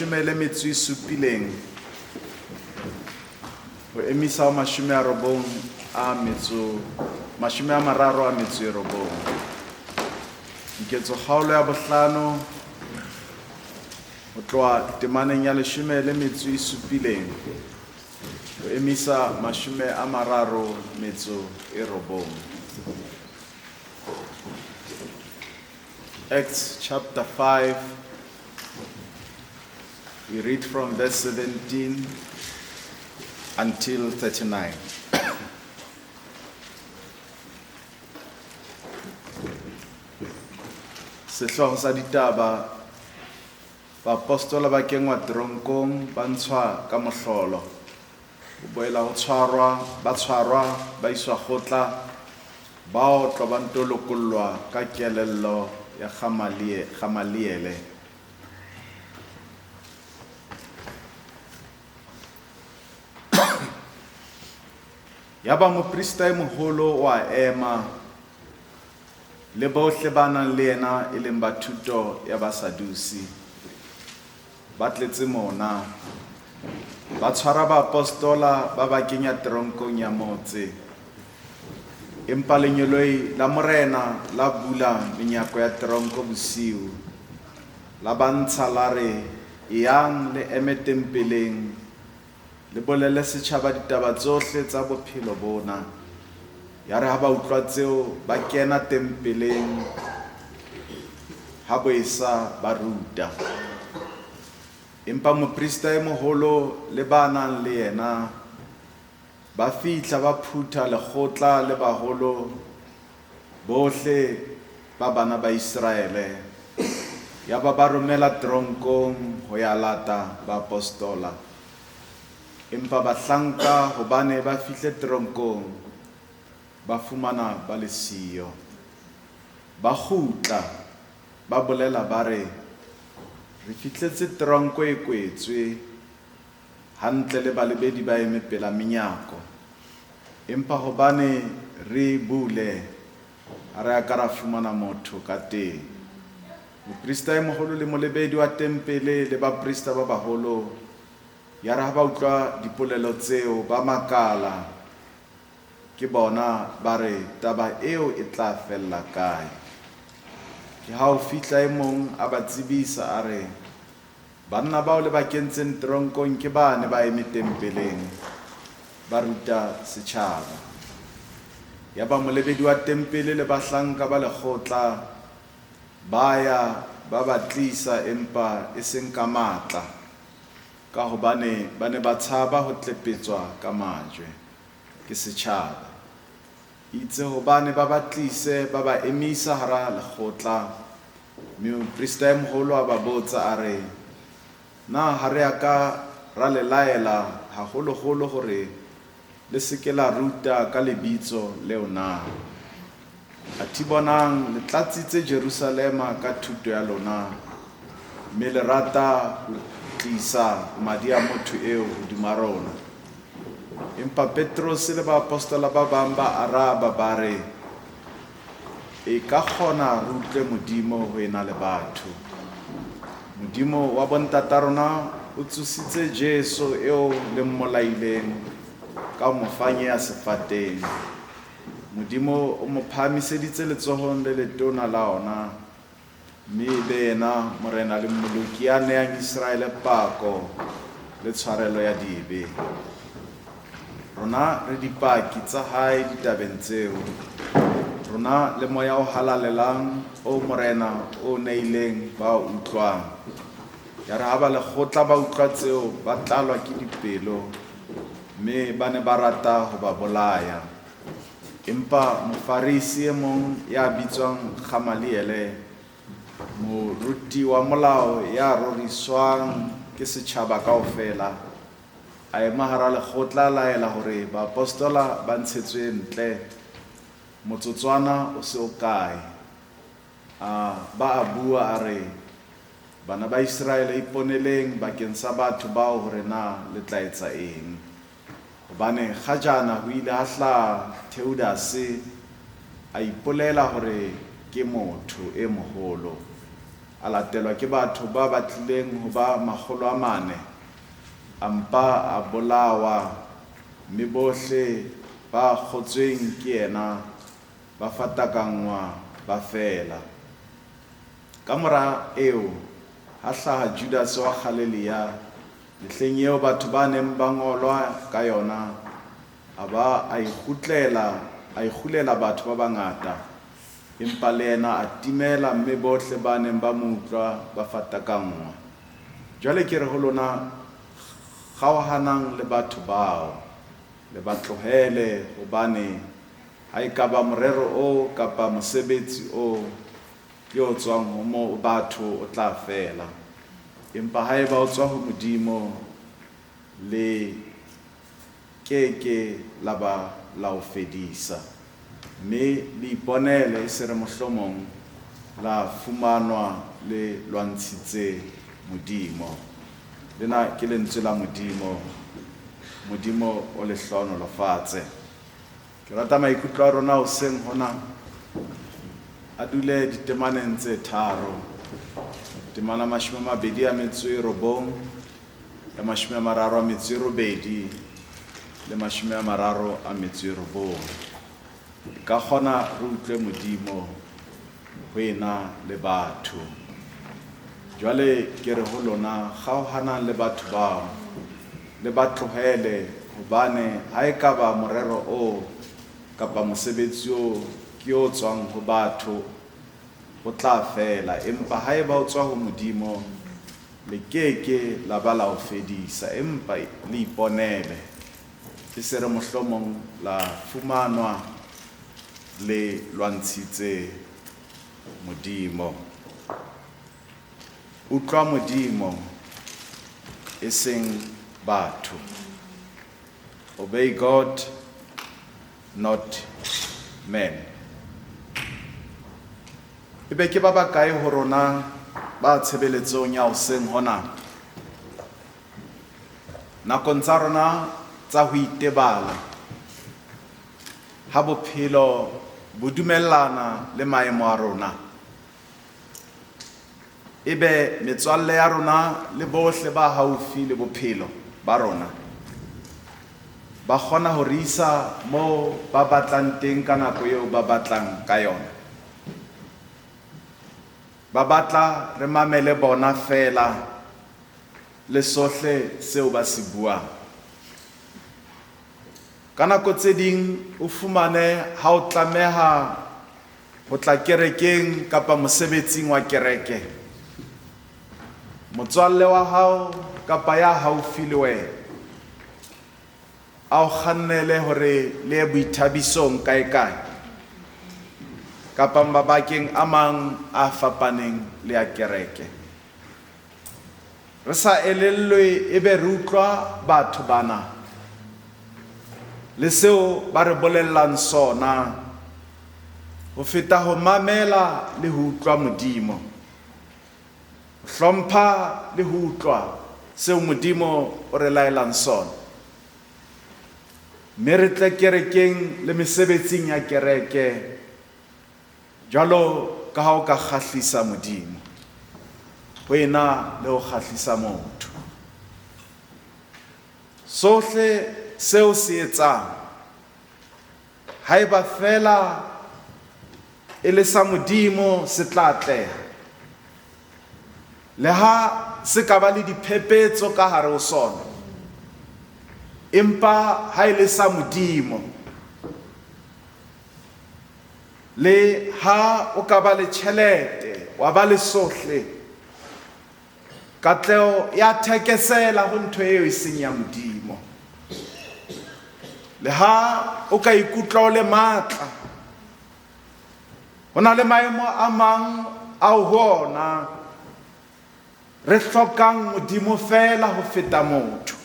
leshome le metso e supileng ho emisa ho mashome a robong a metso mashome a mararo a metso e robong. Diketso kgaolo ya bohlano ho tloha temaneng ya leshome le metso e supileng ho emisa mashome a mararo metso e robong. Acts chapter 5, we read from verse 17 until 39. Sehlooho sa ditaba, Baapostola ba kenngwa teronkong, ba ntshwa ka mohlolo. Ho boela ho tshwarwa, ba tshwarwa, ba iswa kgotla, ba otlwa ba nto lokollwa ka kelello ya Gamaliele. Yaba moprista e moholo o a ema, le bohle ba nang le yena e leng ba thuto ya Basadusi, ba tletse mona. Ba tshwara baapostola, ba ba kenya teronkong ya motse. Empa lengeloi la Morena la bula menyako ya teronko bosiu, la ba ntsha, la re, Eyang le eme tempeleng, le bolelle setjhaba ditaba tsohle tsa bophelo bona. Yare ha ba utlwa tseo, ba kena tempeleng, ha bo esa ba ruta. Empa moprista e moholo le ba nang le yena ba fihla, ba phutha lekgotla le baholo bohle ba bana ba Iseraele, yaba ba romela teronkong ho ya lata baapostola. Empa bahlanka, hobane ba fihle teronkong, ba fumana ba le siyo. Ba kgutla, ba bolela, ba re, Re fihletse teronko e kwetswe, hantle le balebedi ba eme pela menyako. Empa hobane re e bule, ha re a ka ra fumana motho ka teng. Moprista e moholo le molebedi wa tempele le baprista ba baholo, yare ha ba utlwa dipolelo tseo, ba makala ke bona, ba re, Taba eo e tla fella kae? Ke ha ho fihla e mong a ba tsebisa, a re, Banna bao le ba kentseng teronkong ke bane ba eme tempeleng, ba ruta setjhaba. Yaba molebedi wa tempele le bahlanka ba lekgotla ba ya, ba ba tlisa, empa e seng ka matla, kahobane ba ne ba tshaba ho tlepetswa ka majwe ke setjhaba. Eitse hobane ba ba tlise, ba ba emisa hara lekgotla, mme moprista e moholo a ba botsa, a re, Na ha re a ka ra le laela haholoholo hore le se ke la ruta ka lebitso leo na? Athe bonang, le tlatsitse Jerusalema ka thuto ya lona, mme le rata ho tlisa madi a motho eo hodima rona. Empa Petrose le baapostola ba bang ba araba, ba re, E ka kgona re utlwe Modimo ho ena le batho. Modimo wa bontata rona o tsositse Jesu eo le mmolaileng ka ho mo fanyeha sefateng. Modimo o mo phahamiseditse letsohong le letona la ona, mme e be yena Morena le Mmoloki ya neang Iseraele pako le tshwarelo ya dibe. Rona re dipaki tsa hae ditabeng tseo, rona le Moya o Halalelang oo Morena o o neileng ba o utlwang. Yare ha ba lekgotla ba utlwa tseo, ba tlalwa ke dipelo, mme ba ne ba rata ho ba bolaya. Empa Mofarisi e mong ya bitswang Gamaliele, moruti wa molao ya roriswang ke setjhaba kaofela, a ema hara lekgotla, a laela hore baapostola ba ntshetswe ntle, motsotswana o se o kae. A ba a bua, a re, Bana ba Iseraele, iponeleng bakeng sa batho bao hore na le tla etsa eng. Hobane kgajana ho ile ha hlaha Theudase, a ipolela hore ke motho e moholo. A latelwa ke batho ba batlileng ho ba 400, a mpa a bolawa, mme bohle ba kgotsweng ke yena ba fatakanngwa ba fela. Ka mora eo, ha hlaha Judase wa Galelea, mehleng eo batho ba neng ba ngolwa ka yona, a ba a ikgutlela, a ikgulela batho ba bangata, empa le yena a timela, mme bohle ba neng ba mo utlwa ba fatakanngwa. Jwale ke re ho lona, kgaohanang le batho bao, le ba tlohele, hobane ha ekaba morero oo kapa mosebetsi oo ke o tswang ho mo batho o tla fela. Empa haeba o tswa ho Modimo, le ke ke la ba la o fedisa. Mme le iponele, e se re mohlomong la fumanwa le lwantshitse Modimo. Lena ke lentswe la Modimo. Modimo o le hlohonolofatse. Ke rata maikutlo a rona hoseng hona a dule ditemaneng tse tharo. Temana 29, ya 38 le 39. E ka kgona re utlwe Modimo ho ena le batho. Jwale ke re ho lona, kgaohanang le batho bao, le ba tlohele, hobane ha ekaba morero oo kapa mosebetsi oo ke o tswang ho batho, o tla fela. Empa haeba o tswa ho Modimo, le ke ke la ba la o fedisa, empa le iponele, e se re mohlomong la fumanwa le lwantshitse Modimo. Utlwa Modimo, e seng batho. Obey God, not men. Ebe ke ba bakae ho rona ba tshebeletsong ya hoseng hona? Nakong tsa rona tsa ho itebala, ha bophelo bo dumellana le maemo a rona, ebe metswalle ya rona le bohle ba haufi le bophelo ba rona ba kgona ho re isa moo ba batlang teng ka nako eo ba batlang ka yona. Ba batla re mamele bona feela le sohle seo ba se buang. Ka nako tse ding o fumane ha o tlameha ho tla kerekeng kapa mosebetsing wa kereke, motswalle wa hao kapa ya haufi le wena a o kgannele hore le ye boithabisong kae-kae kapa mabakeng a mang a fapaneng le a kereke. Re sa elellwe ebe re utlwa batho bana le seo ba re bolellang sona ho feta ho mamela le ho utlwa Modimo. Ho hlompha le ho utlwa seo Modimo o re laelang sona. Mme re tle kerekeng le mesebetsing ya kereke jwalo ka ha o ka kgahlisa Modimo, ho ena le ho kgahlisa motho. Sohle seo se etsang, haeba feela e le sa Modimo, se tla atleha. Le ha se ka ba le diphephetso ka hare ho sona, empa ha e le sa Modimo, le ha o ka ba le tjhelete, wa ba le sohle, katleho ya thekesela ho ntho eo e seng ya Modimo. Le ha o ka ikutlwa o le matla, ho na le maemo a mang ao ho ona re hlokang Modimo feela ho feta motho.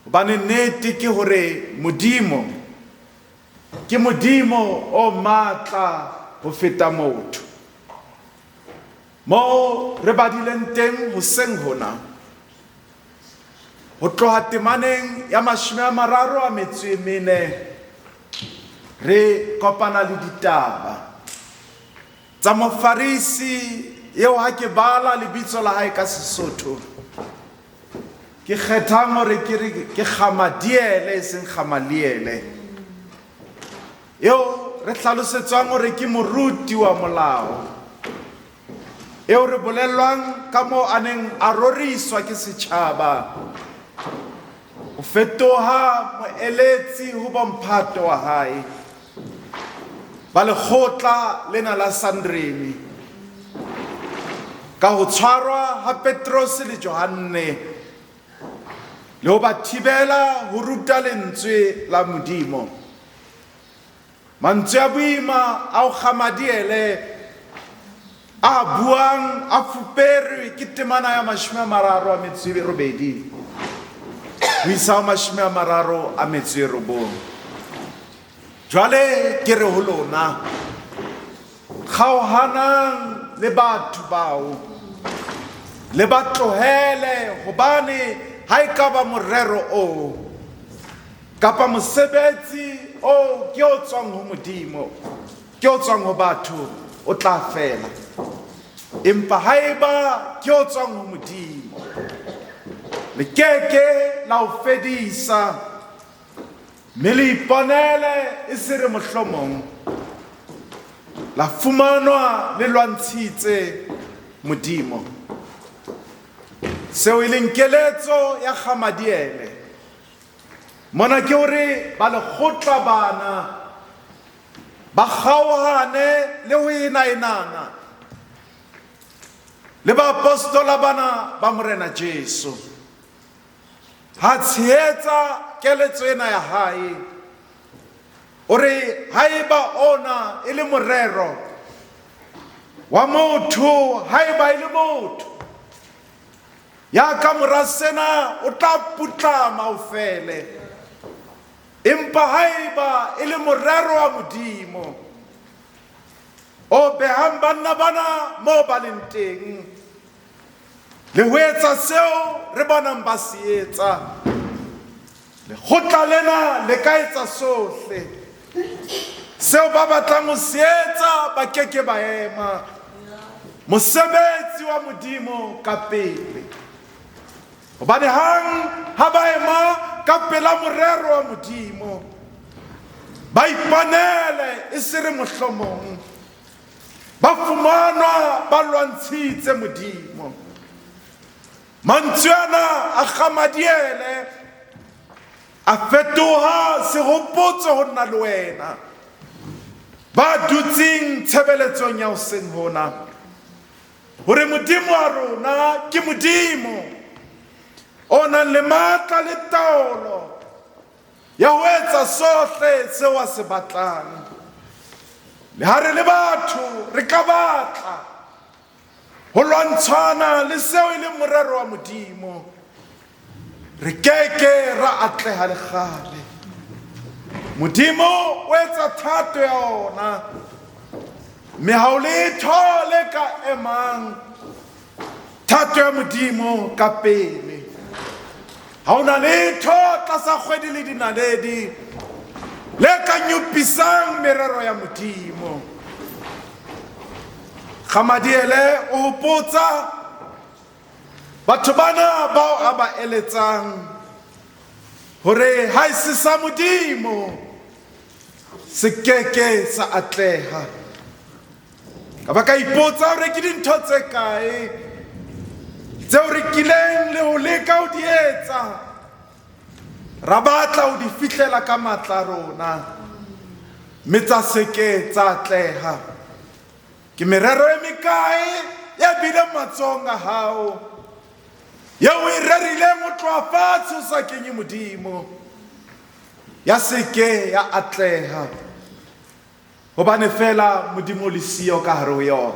Hobane nnete ke hore Modimo ke Modimo o matla ho feta motho. Moo re badileng teng hoseng hona, ho tloha temaneng ya 34, re kopana le ditaba tsa Mofarisi Eo ha ke bala lebitso la hae ka Sesotho, ke kgethang hore ke re ke Gamadiele e seng Gamaliele. Eo re hlalosetswang hore ke moruti wa molao. Eo re bolellwang ka moo a neng a roriswa ke setjhaba. O fetoha moeletsi ho bomphato wa hae ba lekgotla lena la Sandrene. Ka ho tshwarwa ha Petrose le Johanne le ho ba thibela ho ruta lentswe la Modimo. Mantswe a boima ao Gamadiele a buang a fuperwe ke temana ya 38 ho isa ho 39. Jwale ke re ho lona, kgaohanang le batho bao, le ba tlohele, hobane ha e ka ba morero oo kapa mosebetsi oo ke o tswang ho Modimo, ke o tswang ho batho, o tla fela. Empa haeba ke o tswang ho Modimo, le keke la o fedisa, mme le iponele e se re mohlomong la fumanwa le lwantshitse Modimo. Seo e leng keletso ya Gamadiele mona ke hore ba lekgotla bana ba kgaohane le ho enaenana le baapostola bana ba Morena Jesu. Ha tshehetsa keletso ena ya hae, o re haeba ona e le morero wa motho, haeba e le motho ya ka mora sena, o tla putlama o fele. Empa haeba e le morero wa Modimo o behang banna bana moo ba leng teng le ho etsa seo re bonang ba se etsa, lekgotla lena le ka etsa sohle seo ba batlang ho se etsa, ba keke ba ema mosebetsi wa Modimo ka pele. Hobane hang ha ba ema ka pela morero wa Modimo, ba iponele e se re mohlomong ba fumanwa ba lwantshitse Modimo. Mantswe ana a Gamadiele a fetoha sehopotso ho nna le wena ba dutseng tshebeletsong ya hoseng hona, hore Modimo wa rona ke Modimo o nang le matla le taolo ya ho etsa sohle seo a se batlang. Le ha re le batho re ka batla ho lwantshana le seo e leng morero wa Modimo, re keke ra atleha le kgale. Modimo o etsa thato ya ona, mme ha o letho le ka emang thato ya Modimo ka pele. Ha o na letho tlasa kgwedi le dinaledi le ka nyopisang merero ya Modimo. Gamadiele o hopotsa batho bana bao a ba eletsang hore ha e se sa Modimo se keke sa atleha. Ka ba ka ipotsa hore ke dintho tse kae tseo re kileng le ho leka ho di etsa, ra batla ho di fihlela ka matla a rona, mme tsa se ke tsa atleha. Ke merero e mekae e bileng matsohong a hao, eo o e rerileng ho tloha fatshe o sa kenye Modimo, ya se ke ya atleha, hobane feela Modimo o le siyo ka hare ho yona.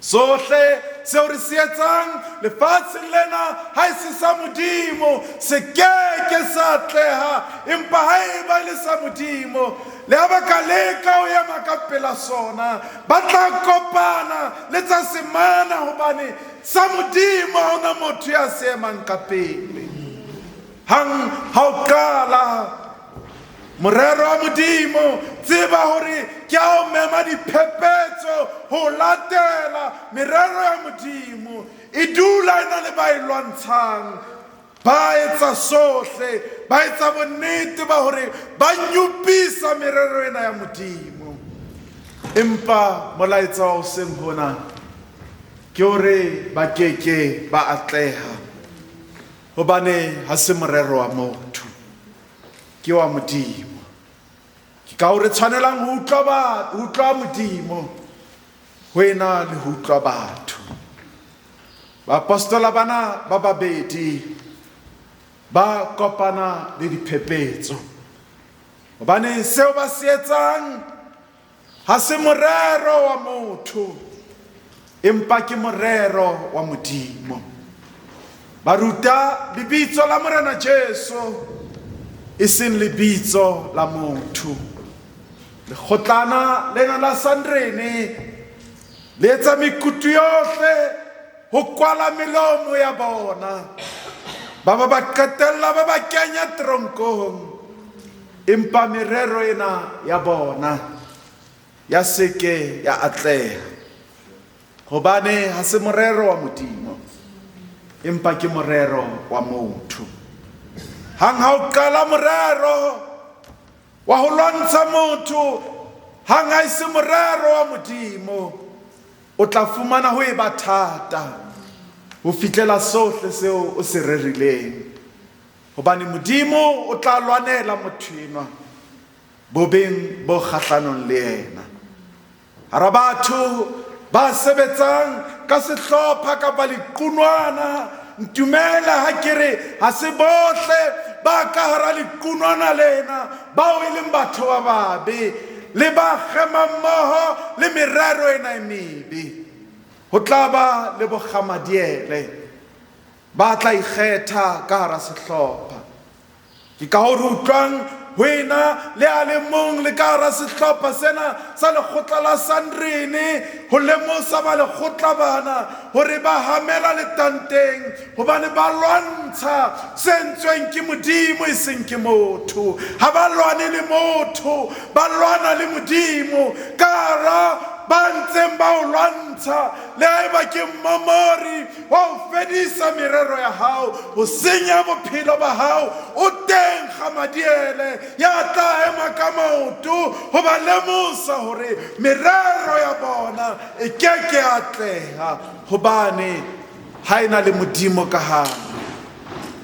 Sohle seo re se etsang lefatsheng lena ha e se sa Modimo se keke sa atleha, empa haeba e le sa Modimo, le ha ba ka leka ho ema ka pela sona, ba tla kopana le tsa semana, hobane sa Modimo ha hona motho ya se emang ka pele. Hang ha o qala, Morero wa Modimo, tseba hore ke a o mema diphephetso ho latela merero ya Modimo. E dula e na le ba e lwantshang, ba etsa sohle, ba etsa bonnete ba hore ba nyopisa merero ena ya Modimo. Empa molaetsa wa hoseng hona ke hore ba keke ba atleha, hobane ha se morero wa motho, ke wa Modimo. Ke ka hore tshwanelang ho utlwa ba, ho utlwa Modimo ho ena le ho utlwa batho. Baapostola bana ba babedi ba kopana le diphephetso, hobane seo ba se etsang ha se morero wa motho, empa ke morero wa Modimo. Ba ruta lebitso la Morena Jesu, e seng lebitso la motho. Lekgotlana lena la Sandrene le etsa mekutu yohle ho kwala melomo ya bona. Ba ba ba qetella ba ba kenya teronkong, empa merero ena ya bona ya seke ya atleha, hobane ha se morero wa Modimo, empa ke morero wa motho. Hang ha o qala morero wa ho lwantsha motho, hang ha e se morero wa Modimo, o tla fumana ho eba thata ho fihlela sohle seo o se rerileng, hobane Modimo o tla lwanela motho enwa bobeng bo kgahlanong le yena. Hara batho ba sebetsang ka sehlopha kapa lequnwana, ntumela ha ke re ha se bohle ba ka hara lequnwana lena bao e leng batho ba babe le ba kgema mmoho le merero ena e mebe. Ho tla ba le bokgamadiele ba tla ikgetha ka hara sehlopha. Ke ka ho re utlwang ho ena le a le mong le ka hara sehlopha sena sa lekgotla la Sandrine ho lemosa ba lekgotla bana hore ba hamela letanteng, hobane ba lwantsha se entsweng ke Modimo e seng ke motho. Ha ba lwane le motho, ba lwana le Modimo. Ka hara ba ntseng ba o lwantsha, le haeba ke mmomori wa ho fedisa merero ya hao, ho senya bophelo ba hao, o teng Gamadiele ya tla ema ka maoto ho ba lemosa hore merero ya bona e keke ya atleha, hobane ha e na le Modimo ka hare,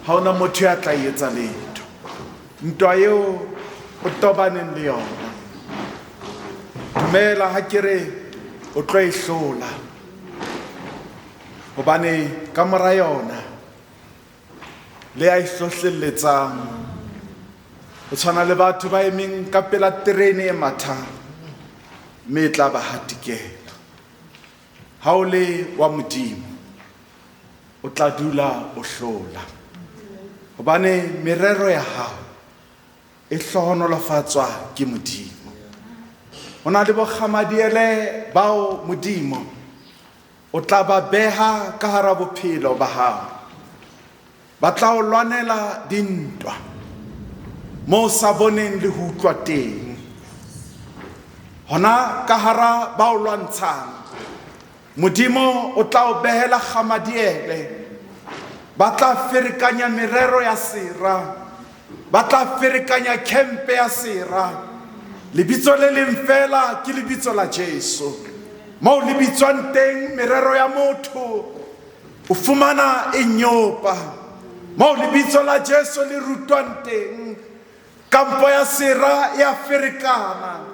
ha hona motho ya tla etsa letho. Ntwa eo o tobaneng le yona, dumela ha ke re o tlo e hlola, hobane ka mora yona le ya e hlohlelletsang o tshwana le batho ba emeng ka pela terene e mathang, mme e tla ba hatikela. Ha o le wa Modimo, o tla dula o hlola, hobane merero ya hao e hlohonolofatswa ke Modimo. Ho na le bokgamadiele bao Modimo o tla ba beha ka hara bophelo ba hao. Ba tla o lwanela dintwa moo sa boneng le ho utlwa teng. Hona ka hara ba o lwantshang, Modimo o tla o behela kgamadiele. Ba tla ferekanya merero ya sera, ba tla ferekanya khempe ya sera. Lebitso le leng fela ke lebitso la Jesu. Moo le bitswang teng merero ya motho o fumana e nyopa. Moo lebitso la Jesu le rutwang teng, kampo ya sera ya ferekana.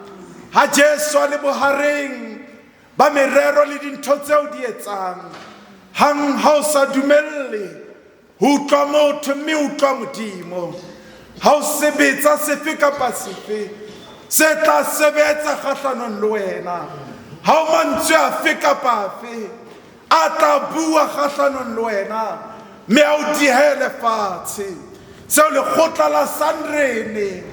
Ha Jesu a le bohareng ba merero le dintho tseo di etsang, hang ha o sa dumelle ho utlwa motho mme utlwa Modimo, ha o sebetsa sefe kapa sefe se tla sebetsa kgahlanong le wena, ha o mantswe afe kapa afe a tla bua kgahlanong le wena mme a o dihele fatshe. Seo lekgotla la Sandrene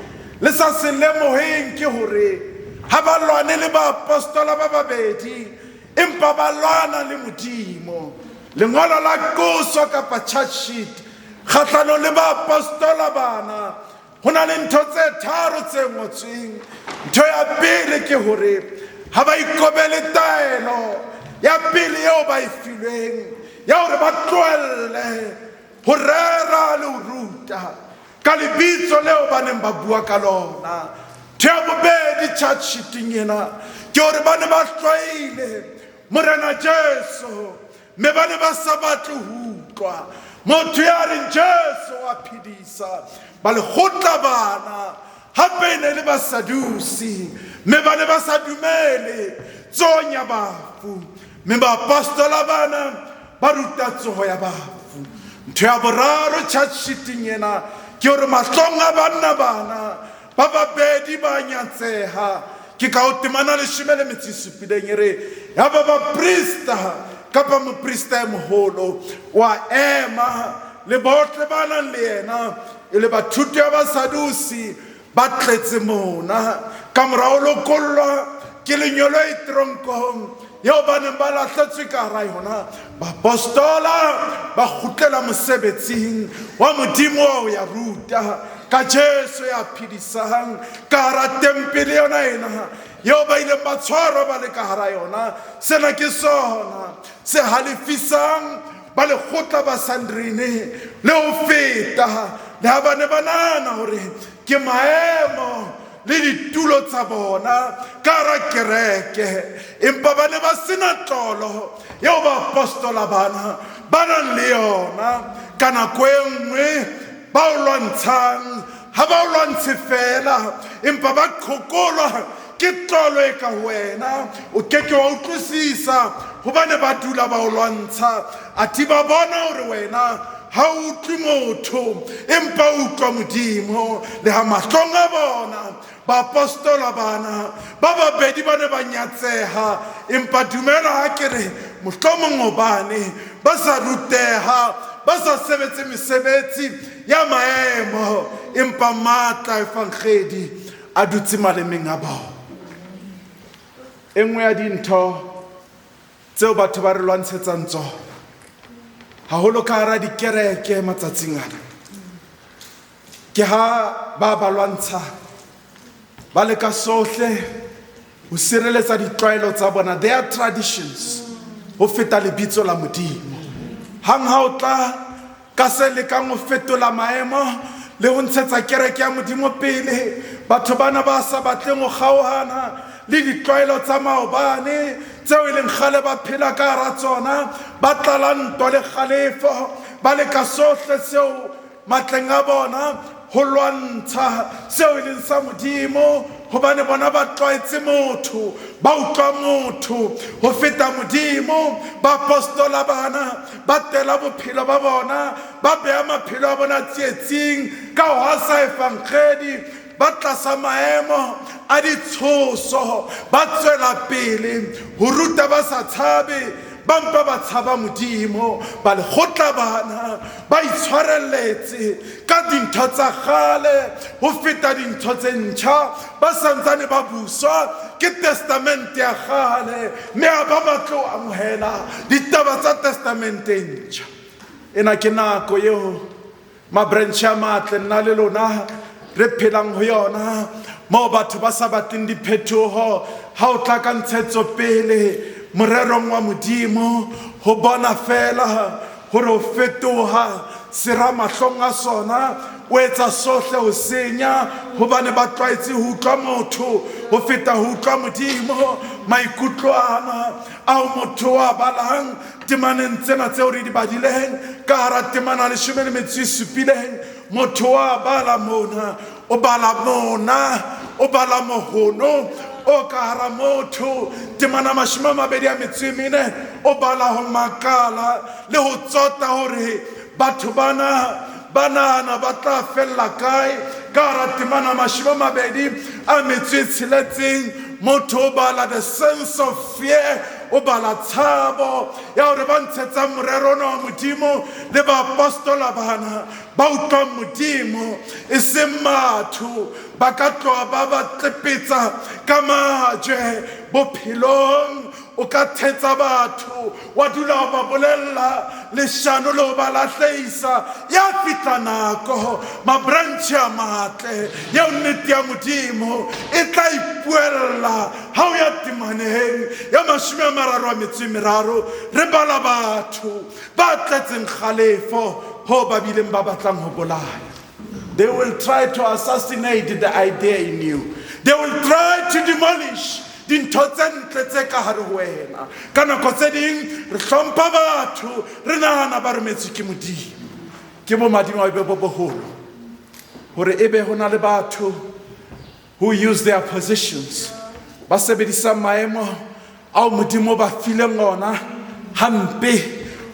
le sa se lemoheng ke hore ha ba lwane le baapostola ba babedi, empa ba lwana le Modimo. Lengolo la qoso kapa charge sheet kgahlanong le baapostola bana Ho na le ntho tse tharo tse ngotsweng. Ntho ya pele ke hore ha ba ikobele taelo ya pele eo ba e filweng ya hore ba tlohelle ho rera le ho ruta ka lebitso leo ba neng ba bua ka lona. Ntho ya bobedi charge sheeting ena ke hore ba ne ba hlwaile Morena Jesu mme ba ne ba sa batle ho utlwa motho ya reng Jesu wa phedisa. Ba lekgotla bana hape e ne le Basadusi mme ba ne ba sa dumele tsohong ya bafu, mme baapostola bana ba ruta tsoho ya bafu. Ntho ya boraro charge sheeting ena ke hore mahlong a banna bana ba babedi ba nyatseha. Ke ka ho temana 17 e re ya ba baprista kapa moprista e moholo wa ema le bohle ba nang le yena e le bathuto ya Basadusi ba tletse mona ka mora ho lokollwa ke lenyoloi teronkong eo ba neng ba lahletswe ka hara yona. Baapostola ba kgutlela mosebetsing wa Modimo wa ho ya ruta ka Jesu ya phedisang ka hara tempele yona ena eo ba ileng ba tshwarwa ba le ka hara yona. Sena ke sona se halefisang ba lekgotla ba Sandrine le ho feta, le ha ba ne ba nahana hore ke maemo le ditulo tsa bona ka hara kereke, empa ba ne ba sena tlolo eo baapostola bana ba nang le yona. Ka nako e nngwe ba o lwantshang ha ba o lwantshe fela, empa ba qhokolwa ke tlolo e ka ho wena. O ke ke wa utlwisisa hobane ba dula ba o lwantsha, athe ba bona hore wena ha o utlwe motho empa o utlwa Modimo. Le ha mahlong a bona baapostola bana ba babedi ba ne ba nyatseha, empa dumela ha ke re mohlomong hobane ba sa ruteha, ba sa sebetse mesebetsi ya maemo, empa matla a evangedi a dutse malemeng a bona. E nngwe ya dintho tseo batho ba re lwantshetsang tsona haholo ka hara dikereke matsatsing ana ke ha ba ba lwantsha ba leka sohle ho sireletsa ditlwaelo tsa bona, their traditions, ho feta lebitso la Modimo. Hang ha o tla ka se lekang ho fetola maemo le ho ntshetsa kereke ya Modimo pele, batho bana ba sa batleng ho kgaohana le ditlwaelo tsa maobane tseo e leng kgale ba phela ka hara tsona, ba tlala ntwa le kgalefo, ba leka sohle seo matleng a bona ho lwantsha seo e leng sa Modimo, hobane bona ba tlwaetse motho, ba utlwa motho ho feta Modimo. Baapostola bana ba tela bophelo ba bona, ba beha maphelo a bona tsietsing ka ho hasa evangedi, ba tlasa maemo a ditshoso, ba tswela pele ho ruta ba sa tshabe, ba mpa ba tshaba Modimo. Ba lekgotla bana ba itshwarelletse ka dintho tsa kgale ho feta dintho tse ntjha, ba santsane ba buswa ke testamente ya kgale, mme ha ba batle ho amohela ditaba tsa testamente e ntjha. Ena ke nako eo mabranch a matle nna le lona re phelang ho yona, moo batho ba sa batleng diphetoho ha o tla ka ntshetsopele morerong wa Modimo, ho bona fela hore o fetoha sera mahlong a sona, o etsa sohle ho senya, hobane ba tlwaetse ho utlwa motho ho feta ho utlwa Modimo. Maikutlo ana ao motho a balang temaneng tsena tseo re di badileng ka hara temana 17, motho wa bala mona, o bala mona, o bala mohono o ka hara motho. Temana 24, o bala ho makala le ho tsota hore batho bana ba nahana ba tla fella kae. Ka hara temana 26, motho o bala the sense of fear, o bala tshabo ya hore ba ntshetsang morero ona wa Modimo le baapostola bana ba utlwang Modimo e seng batho, ba ka tloha ba ba tlepetsa ka majwe bophelong. O ka thetsa batho wa dula o ba bolella leshano le ho ba lahlehisa. Ya fihla nako, mabranche a matle, eo nnete ya Modimo e tla ipuella. Ha o ya temaneng ya 33, re bala batho ba tletseng kgalefo ho ba bileng ba batlang ho bolaya. They will try to assassinate the idea in you. They will try to demolish dintho tse ntle tse ka hare ho wena. Ka nako tse ding re hlompha batho, re nahana ba rometswe ke Modimo. Ke bomadimabe bo boholo hore ebe ho na le batho who use their positions, ba sebedisang maemo ao Modimo ba fileng ona hampe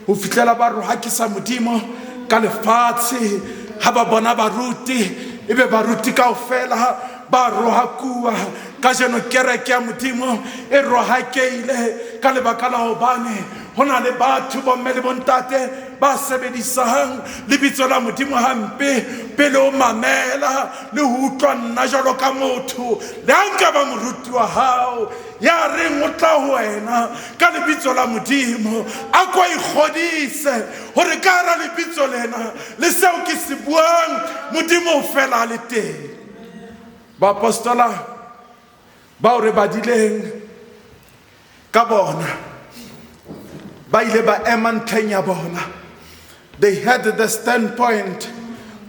ho fihlela ba rohakisa Modimo ka lefatshe. Ha ba bona baruti, ebe baruti kaofela ba rohakuwa. Kajeno kereke ya Modimo e rohakeile ka lebaka la hobane ho na le batho, bomme le bontate, ba sebedisang lebitso la Modimo hampe. Pele o mamela le ho utlwa nna jwalo ka motho, le ha nka ba moruti wa hao ya reng o tla ho wena ka lebitso la Modimo, a ko ikgodise hore ka hara lebitso lena le seo ke se buang Modimo o fela a le teng. Baapostola bao re badileng ka bona ba ile ba ema ntlheng ya bona. They had the standpoint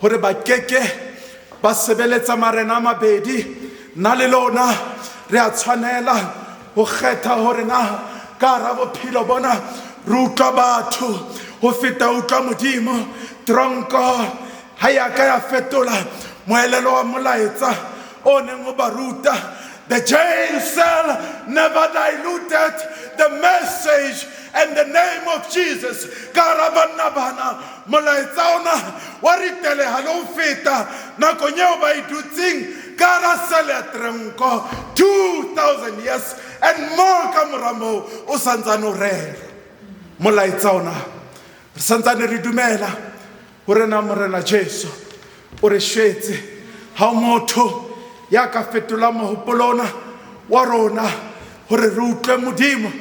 hore ba keke ba sebeletsa marena a mabedi. Nna le lona re a tshwanela ho kgetha hore na ka hara bophelo bona re utlwa batho ho feta utlwa Modimo. Tronko ha ya ka ya fetola moelelo wa molaetsa o neng o ba ruta. The jail cell never diluted the message and the name of Jesus. Ka hara banna bana, molaetsa ona wa riteleha le ho feta nakong eo ba e dutseng ka hara sele ya tronko 2000 years and more ka mora moo o santsane o rera molaetsa ona. Re santsane re dumela hore na Morena Jesu o re shwetse. Ha o motho ya ka fetolang mohopolo ona wa rona hore re utlwe Modimo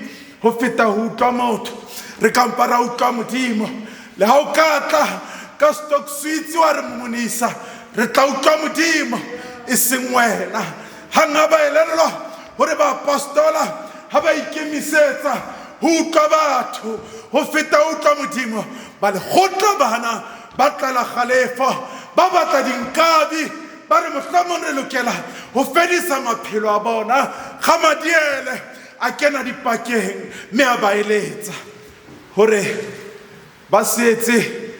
ho feta ho utlwa motho. Re ka mpa ra utlwa Modimo. Le ha o ka tla ka stock suits wa re momonisa, re tla utlwa Modimo e seng wena. Hang ha ba elellwa hore baapostola ha ba ikemisetsa ho utlwa batho ho feta ho utlwa Modimo, ba lekgotla bana ba tlala kgalefo, ba batla dinkabi, ba re mohlomong re lokela ho fedisa maphelo a bona. Gamadiele a kena dipakeng mme a ba eletsa hore ba se etse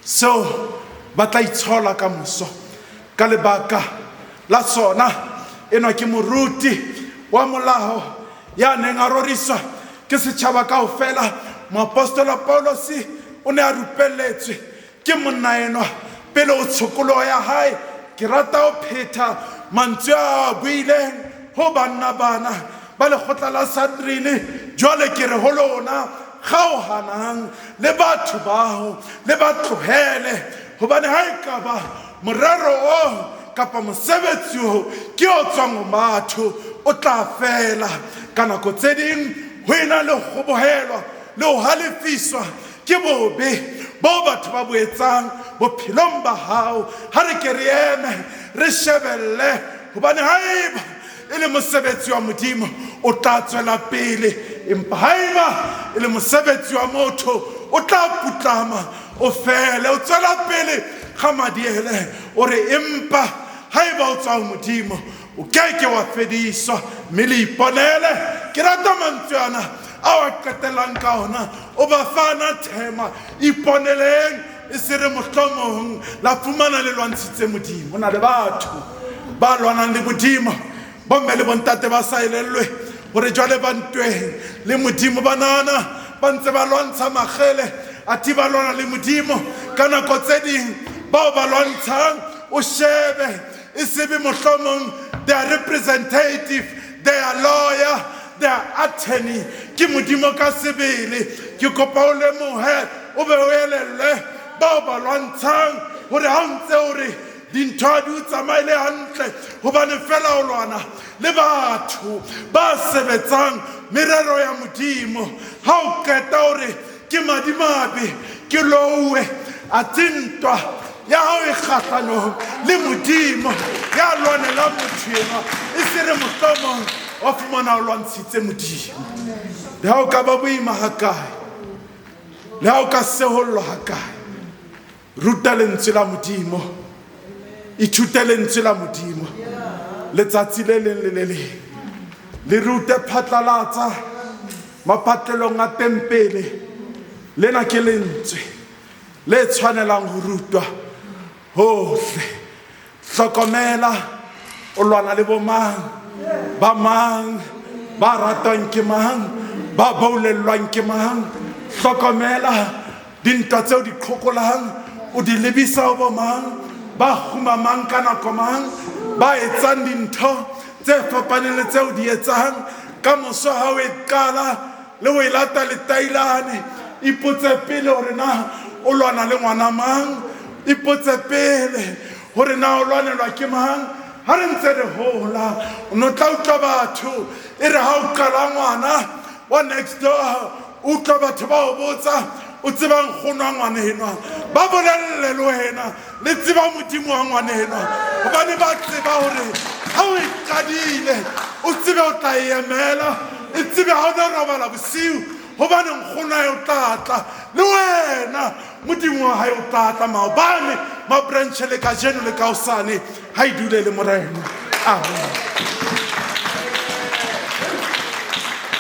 seo ba tla itshola ka moso ka lebaka la sona. Enwa ke moruti wa molao ya neng a roriswa ke setjhaba kaofela. Moapostola Paulus o ne a rupelletswe ke monna enwa pele o tshokoloho ya hae. Ke rata ho phetha mantswe a buileng ho banna bana ba lekgotla la Sanhedrin. Jwale ke re ho lona, kgaohanang le batho bao, le ba tlohele, hobane ha e ka ba morero o kapa mosebetsi o ke o tswang ho batho, o tla fela. Ka nako tse ding ho ena le ho kgobohelwa le ho halefiswa ke bobe bo batho ba bo etsang bophelong ba hao, ha re ke re eme re shebelle, hobane haeba e le mosebetsi wa Modimo o tla tswela pele, empa haeba e le mosebetsi wa motho o tla putlama o fele. O tswela pele Gamadiele o re, empa haeba o tswa ho Modimo o keke wa fediswa, mme le iponele. Ke rata mantswe ana ao a qetellang ka ona, o ba fana thema, iponeleng e se re mohlomong la fumana le lwantshitse Modimo. Ho na le batho ba lwanang le Modimo, bomme le bontate ba sa elellwe hore jwale ba ntweng le Modimo. Ba nahana ba ntse ba lwantsha makgele, athe ba lwana le Modimo. Ka nako tse ding bao ba lwantshang o shebe e sebe mohlomong their representative, their lawyer, their attorney ke Modimo ka sebele. Ke kopa o lemohe o be o elellwe bao ba lwantshang hore ha o ntse o re dintho ha di o tsamaele hantle hobane fela o lwana le batho ba sebetsang merero ya Modimo. Ha o qeta hore ke madimabe Ke louwe, athe ntwa ya hao e kgahlanong le Modimo ya lwanelang motho enwa, e se re mohlomong wa fumana o lwantshitse Modimo. Le ha o ka ba boima hakae, le ha o ka sehollwa hakae, ruta lentswe la Modimo, ithute lentswe la Modimo letsatsi le leng le le leng, le rute phatlalatsa mapatlelong a tempele. Lena ke lentswe le tshwanelang ho rutwa hohle. Hlokomela o lwana le bomang, ba mang, ba ratwang ke mang, ba boulellwang ke mang. Hlokomela dintwa tseo di qhokolang o di lebisa ho bomang, ba kgumamang ka nako mang, ba etsang dintho tse fapaneng le tseo di etsang. Ka moso ha o e qala le ho e lata letailane, ipotse pele hore na o lwana le ngwana mang, ipotse pele hore na o lwanelwa ke mang. Ha re ntse re hola, o no tla utlwa batho e re ha o qala ngwana wa next door, utlwa batho ba o botsa, o tseba nkgono wa ngwana enwa, ba bolelle le wena le tseba Modimo wa ngwana enwa, hobane ba tseba hore ha o e qadile o tsebe o tla e emela, e tsebe ha o no robala bosiu, hobane nkgono hae o tla tla le wena, Modimo wa hae o tla tla maobane, mabranche le kajeno le kaosane. Ha e dule le Morena. Amen.